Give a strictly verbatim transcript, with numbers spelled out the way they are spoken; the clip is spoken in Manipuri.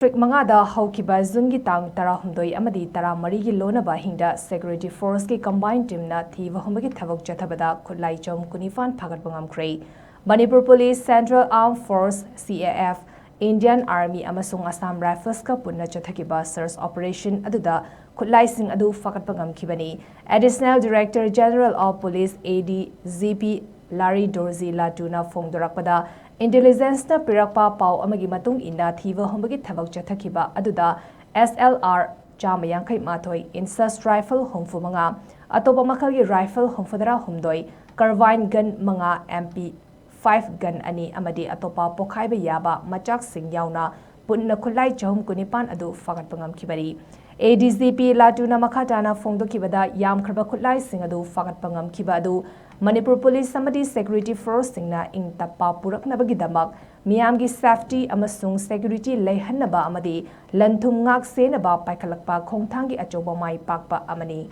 ꯇꯥꯔꯤꯛ ꯃꯉꯥꯗ ꯍꯧꯈꯤꯕ ꯖꯨꯟꯒꯤ ꯇꯥꯡ ꯇꯔꯥꯍꯨꯝꯗꯣꯏ ꯑꯃꯗꯤ ꯇꯔꯥꯃꯔꯤꯒꯤ ꯂꯣꯟꯅꯕ ꯑꯍꯤꯡꯗ Security Forceꯀꯤ Combined Teamꯅ ꯊꯤꯕ ꯍꯨꯝꯕꯒꯤ ꯊꯕꯛ ꯆꯠꯊꯕꯗ ꯈꯨꯠꯂꯥꯏ ꯆꯍꯨꯝ ꯀꯨꯟꯅꯤꯄꯥꯟ ꯐꯥꯒꯠꯄ ꯉꯝꯈ꯭ꯔꯦ꯫ Manipur Police, Central Armed Force, C A F, Indian Army ꯑꯃꯁꯨꯡ Assam Riflesꯀ ꯄꯨꯟꯅ ꯆꯠꯊꯈꯤꯕ search operation ꯑꯗꯨꯗ ꯈꯨꯠꯂꯥꯏꯁꯤꯡ ꯑꯗꯨ ꯐꯥꯒꯠꯄ ꯉꯝꯈꯤꯕꯅꯤ꯫ Additional Director General of Police, A D G P, ꯂꯥꯔꯤ ꯗꯣꯔꯖꯤ ꯂꯥꯇꯨꯅ ꯐꯣꯡꯗꯣꯔꯛꯄꯗ, Intelligenceꯅ ꯄꯤꯔꯛꯄ ꯄꯥꯎ ꯑꯃꯒꯤ ꯃꯇꯨꯡ ꯏꯟꯅ ꯊꯤꯕ ꯍꯨꯝꯕꯒꯤ ꯊꯕꯛ ꯆꯠꯊꯈꯤꯕ ꯑꯗꯨꯗ S L R ꯆꯥꯝꯃ ꯌꯥꯡꯈꯩ ꯃꯥꯊꯣꯏ, INSUS rifle ꯍꯨꯝꯐꯨ ꯃꯉꯥ, ꯑꯇꯣꯞꯄ ꯃꯈꯜꯒꯤ rifle ꯍꯨꯝꯐꯨꯇꯔꯥ ꯍꯨꯝꯗꯣꯏ, carbine gun ꯃꯉꯥ, M P five gun ꯑꯅꯤ ꯑꯃꯗꯤ ꯑꯇꯣꯞꯄ ꯄꯣꯈꯥꯏꯕ ꯌꯥꯕ ꯃꯆꯥꯛꯁꯤꯡ ꯌꯥꯎꯅ ꯄꯨꯟꯅ ꯈꯨꯠꯂꯥꯏ ꯆꯍꯨꯝ ꯀꯨꯟꯅꯤꯄꯥꯟ ꯑꯗꯨ ꯐꯥꯒꯠꯄ ꯉꯝꯈꯤꯕꯅꯤ꯫ A D G P ꯂꯥꯇꯨꯅ ꯃꯈꯥ ꯇꯥꯅ ꯐꯣꯡꯗꯣꯛꯈꯤꯕꯗ, ꯌꯥꯝꯈ꯭ꯔꯕ ꯈꯨꯠꯂꯥꯏꯁꯤꯡ ꯑꯗꯨ ꯐꯥꯒꯠꯄ ꯉꯝꯈꯤꯕ ꯑꯗꯨ ꯃꯅꯤꯄꯨꯔ Police ꯑꯃꯗꯤ Security Forceꯁꯤꯡꯅ ꯏꯪ ꯇꯞꯄ ꯄꯨꯔꯛꯅꯕꯒꯤꯗꯃꯛ, ꯃꯤꯌꯥꯝꯒꯤ safety ꯑꯃꯁꯨꯡ security ꯂꯩꯍꯟꯅꯕ ꯑꯃꯗꯤ ꯂꯟ ꯊꯨꯝ ꯉꯥꯛ ꯁꯦꯟꯅꯕ ꯄꯥꯏꯈꯠꯂꯛꯄ ꯈꯣꯡꯊꯥꯡꯒꯤ ꯑꯆꯧꯕ ꯃꯥꯏ ꯄꯥꯛꯄ ꯑꯃꯅꯤ꯫